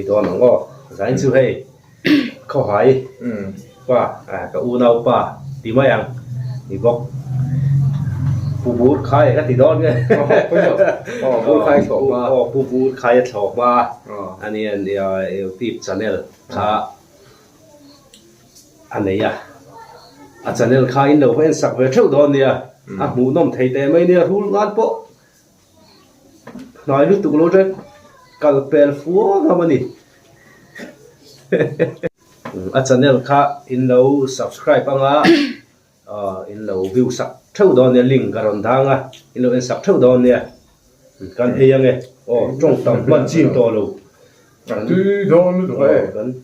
Ei dawn ang aw. Zain chu hei khawhai pa ka unau pa ti mai ang ni bawk. Pu bur khai ka ti dawn nge. Aw bur khai thlawh hma. Aw pu bur khai a thlawh hma a nia youtube channel kha a nei a. A channel kha in lo va en sak ve theuh dawn nia. A hmuhnawm thei teh mai nia rul ngan pawh. Hnai lutuk lo ṭek kal pel fuang a ni. A channel kha in lo subscribe anga in lo view sak theuh dawn nia link a rawn dang a in lo en sak theuh dawn nia kan ei ange aw tawng tam hman chin tawh lo kan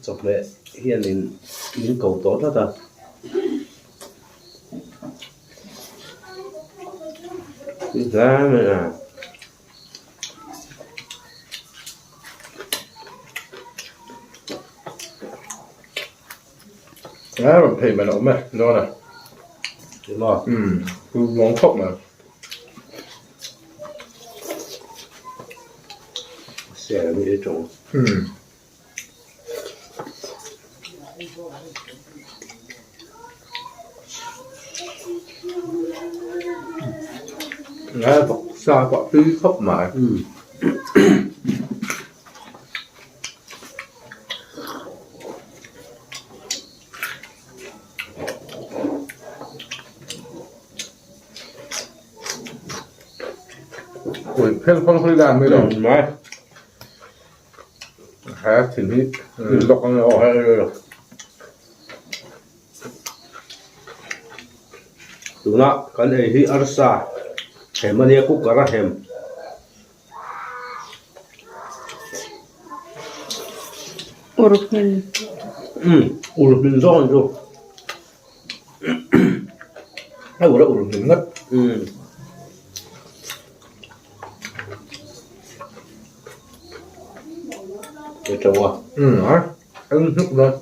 chawhmeh hianin min ko tawh tlat a. A rawn phei mai loh mai dawn a umm chu muang khawp mai umm. Ngai bawk sa pawh tui khawp mai. Ui phel phawng hlui dan mai lo. He thil hi lawk ang aw. Tuna kan ei hi arsa hem a nia cooker a hem. Ur hmin. Umm ur hmin zawk ang chu. A ur a ur hmin ngat. Umm. Umm a eng hnuk dawn.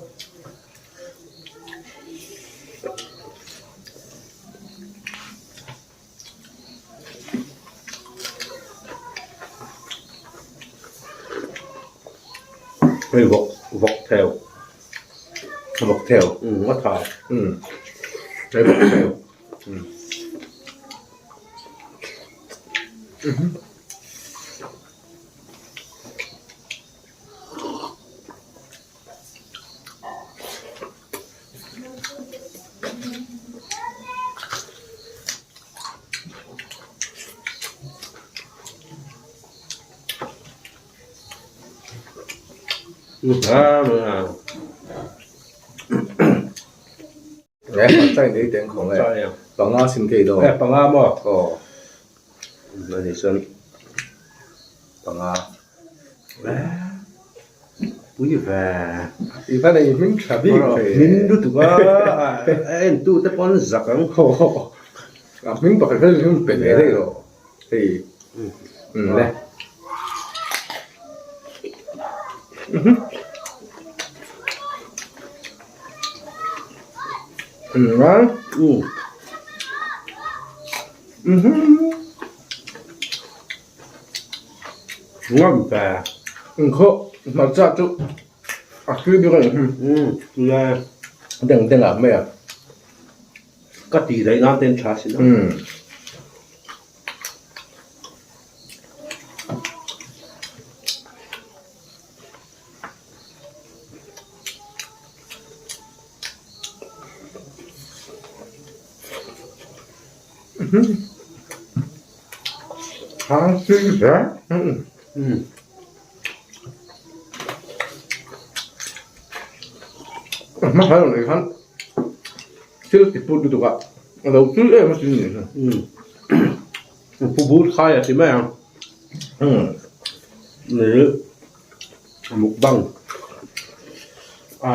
Hei vawk vawk theu vawk theu umm a tha umm hei vawk theu umm. Panga sin thei dawn. Panga maw? Aw. Ani chuan panga. Pui ve. I va nei hming tha bik thei. Hming lutuk a a en tu te pawn zak ang. A hming pakhat kha chu pe ve daih rawh. Hei. Le. Ngam ve. Inkhaw hmarcha chu a tui bik a ni. Deng deng ah mai a. Ka tih daih nan ten tha si lo. Hma lo nei khan thil ti put lutuk a a lo tui em a sin ni hi. Pu but khai a ti mai ang. Ni mukbang a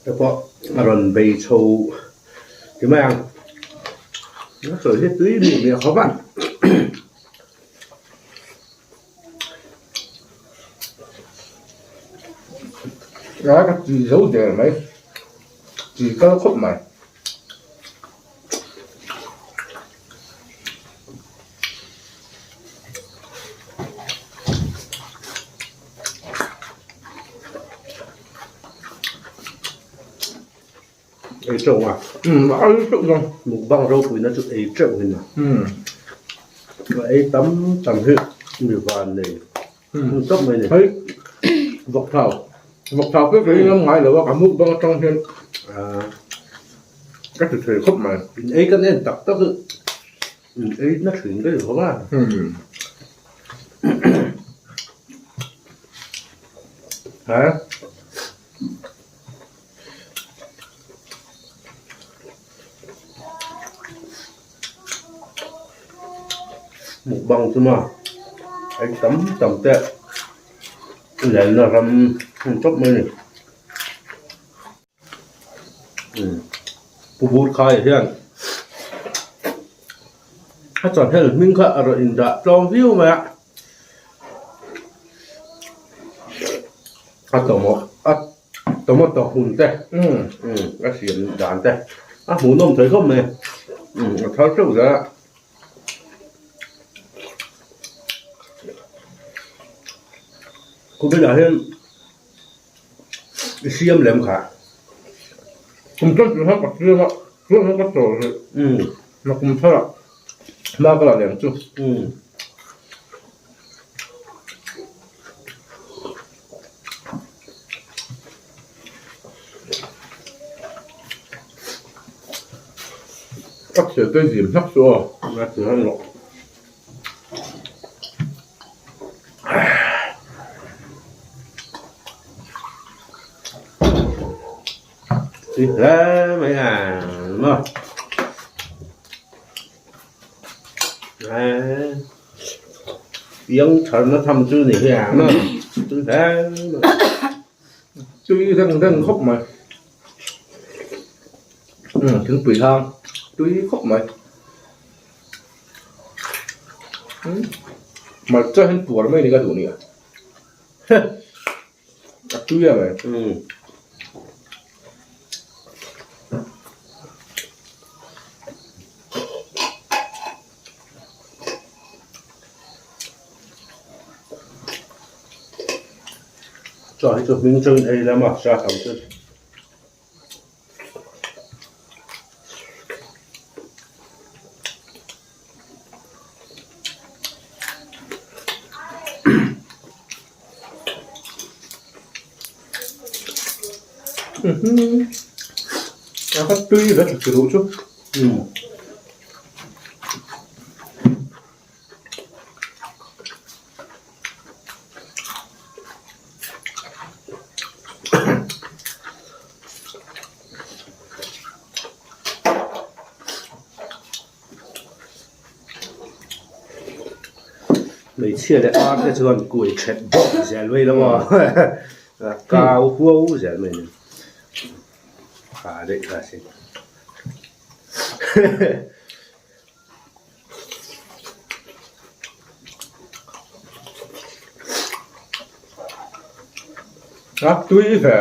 te pawh a rawn bei chho ti mai ang. A sawi hi tui mi mi a khawp a. A ka ti zo der mai ti kal khawp mai. Ei teuh nga. Umm a ei teuh nga. Mukbang ropuina chu ei teuh hin a. Umm. A ei tam tam hi mi van nei hun tawp mai ni. Hei vawkthau vawkthau pawh ka inam ngai lo a ka mukbang atang hian ka ti thei khawp mai. In ei kan en tak tak hi in ei na thin daih lo a. Umm. Ha. Mukbang chu maw ei tam tam te lenna ram hun tawp mai a ni umm pu bur khai hian a chawhmeh hming kha a rawn indah tlawm viau mai a. A tawmawh a tomato hun te umm a siam dan te a hmuhnawm thei khawp mai umm a thar teuh zel a. Khawvelah hian i siam lem kha. Kum chuan tih kha ka siam a chuan kha ka chawl rih umm na kum thar ah hma ka la lem chu. Umm. Ka thil te zim hlak chu aw. A ti han lawk. Tui hle mai a maw. Piang tharna tham chu ni hi a maw. Tui hle mai. Tui reng reng khawp mai. Umm thingpui hang tui khawp mai. Hmarcha hian puar mai ni ka duh nia a tui a mai Chaw hi chu hming chungin ei lam a sa tam chu. A kha tui ve tha duh chu. Hmeichhia leh ar te chuan kuai that bawk zel mai lo a kau huau zel mai a ni ha daih ta si. A tui ve.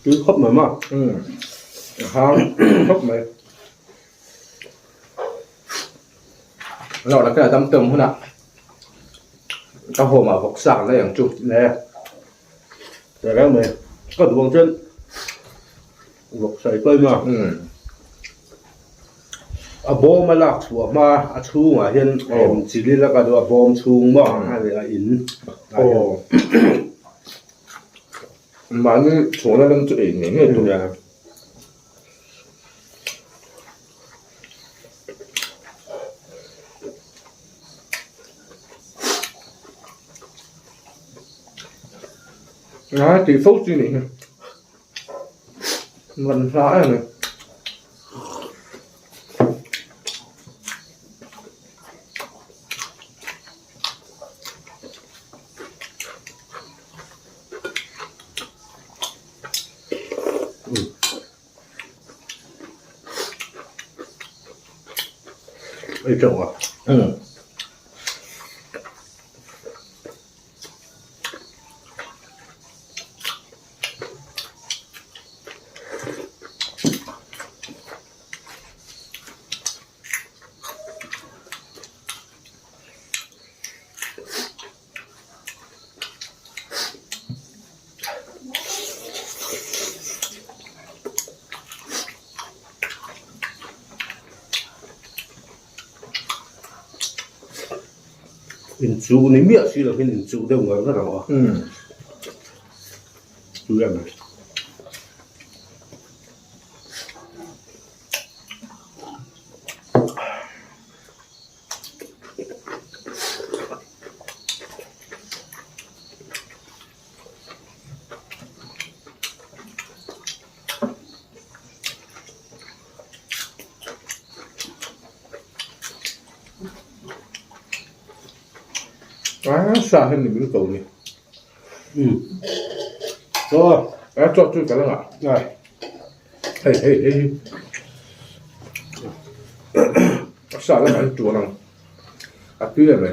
Tui khawp mai maw? Umm a hang khawp mai. Lo la kela dam tawm hunah ka home ah vawk sak lai ang chu. Nge ta reng mai ka duh ang chuan vawk sawi pawi maw? Umm. A bawm a lak chhuah hma a chhungah hian em chi lil a ka duh a bawm chhung maw a in aw mahni chhungna lam chu ei ngei ngei tur a tih fo chi nih hi. Man hla em ni. Ei teuh a. Umm. Inchuh ni miah si lovin inchuh deuh ngar ngar ang a. Chu em. A sa hian ni min ko ni. Umm. Chaw. A chaw chu ka la ngah. Ai. Hei hei hei hi. A sa lamah an tuan ang. A tui em e.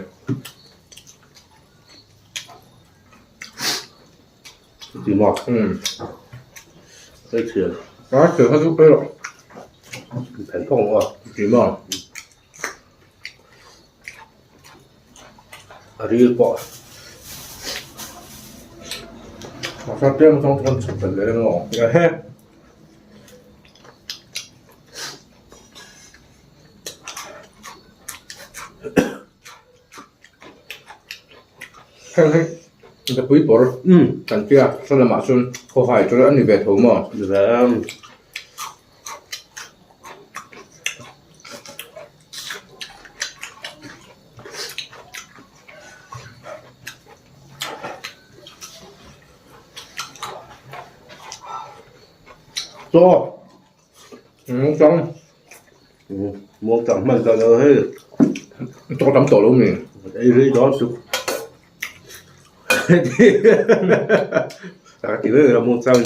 Ti maw? Umm. Hei thian. A thian kha chu pei rawh. Phen phawng maw? Ti maw? A ril pawh. Mahse tlem atang chuan chhuk belh leh reng maw? Ehe. Heng hi Zapui pawr kan tia saw lamah chuan khawhai chu a ni ve tho maw? Ni ve em. Chaw. Muangchang. Muangchang hman ta lo hei. Chaw tam tawh lo mi. Ei rei dawn chuk. Ta ti ve la muangchang.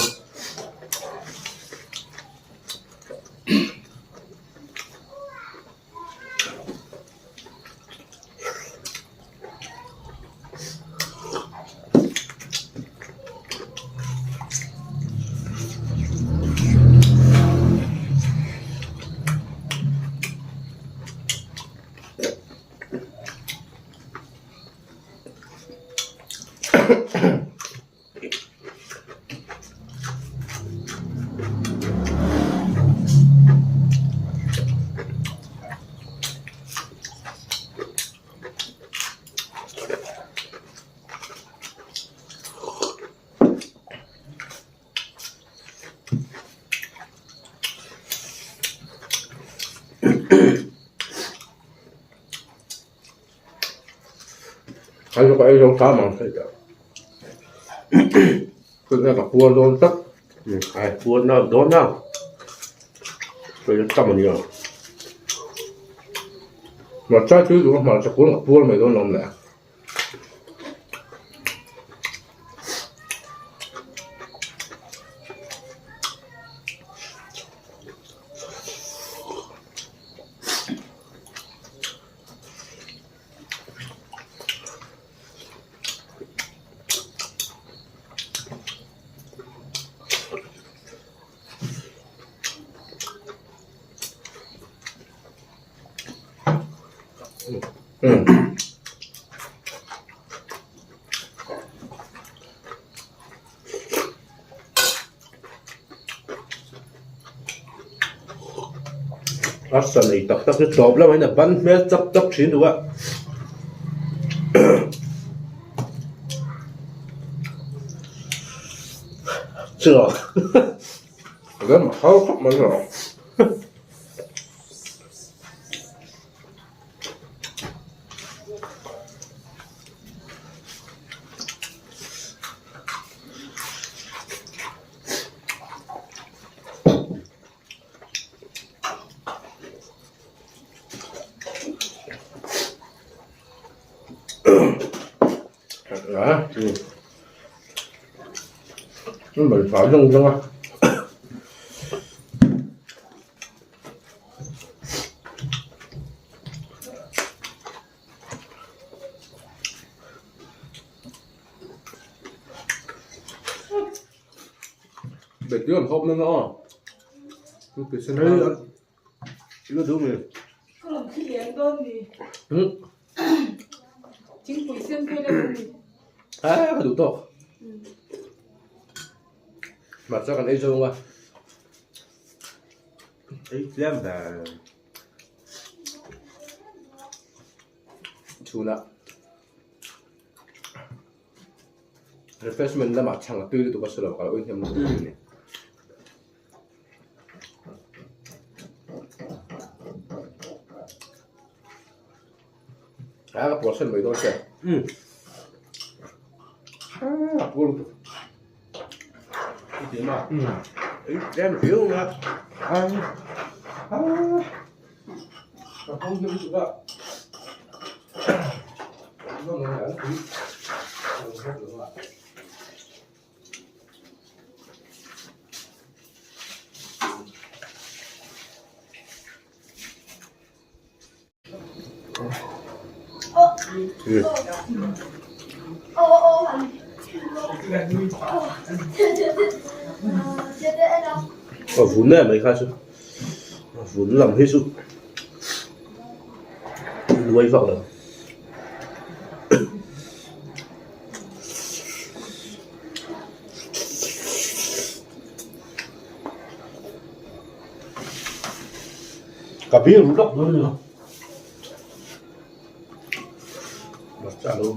Ai chu ka ei zo ta mang thei ta. Chutah ka puar dawn tlat. Ai puar na dawn na. Tui tam a nia. Hmarcha tui duh a hmarcha kawng a puar mai dawn lo le. A sa nei tak tak hi tawp lamah hian a ban hmel chap chap thin duh a. Chua Lem a hau khawp mai lo. A. Mai fai zawng zawng a. Betui an hawp nana aw. Lu duh mi. A ka duh tawk. Hmarcha kan ei zawng a. Ei tlem ve. Chhunah refreshment lamah chhang a tui lutuk a sawi lo ka lo inhnem lutuk a ni. A ka portion mai dawn che. A pur lutuk. Ti ma. Ei tlem riau a. Ka hawng hnem lutuk a. A vun em mai kha chu a vun lam hi chu luai vak lo. Ka bing ru lawk dawn a ni. Hmarcha lo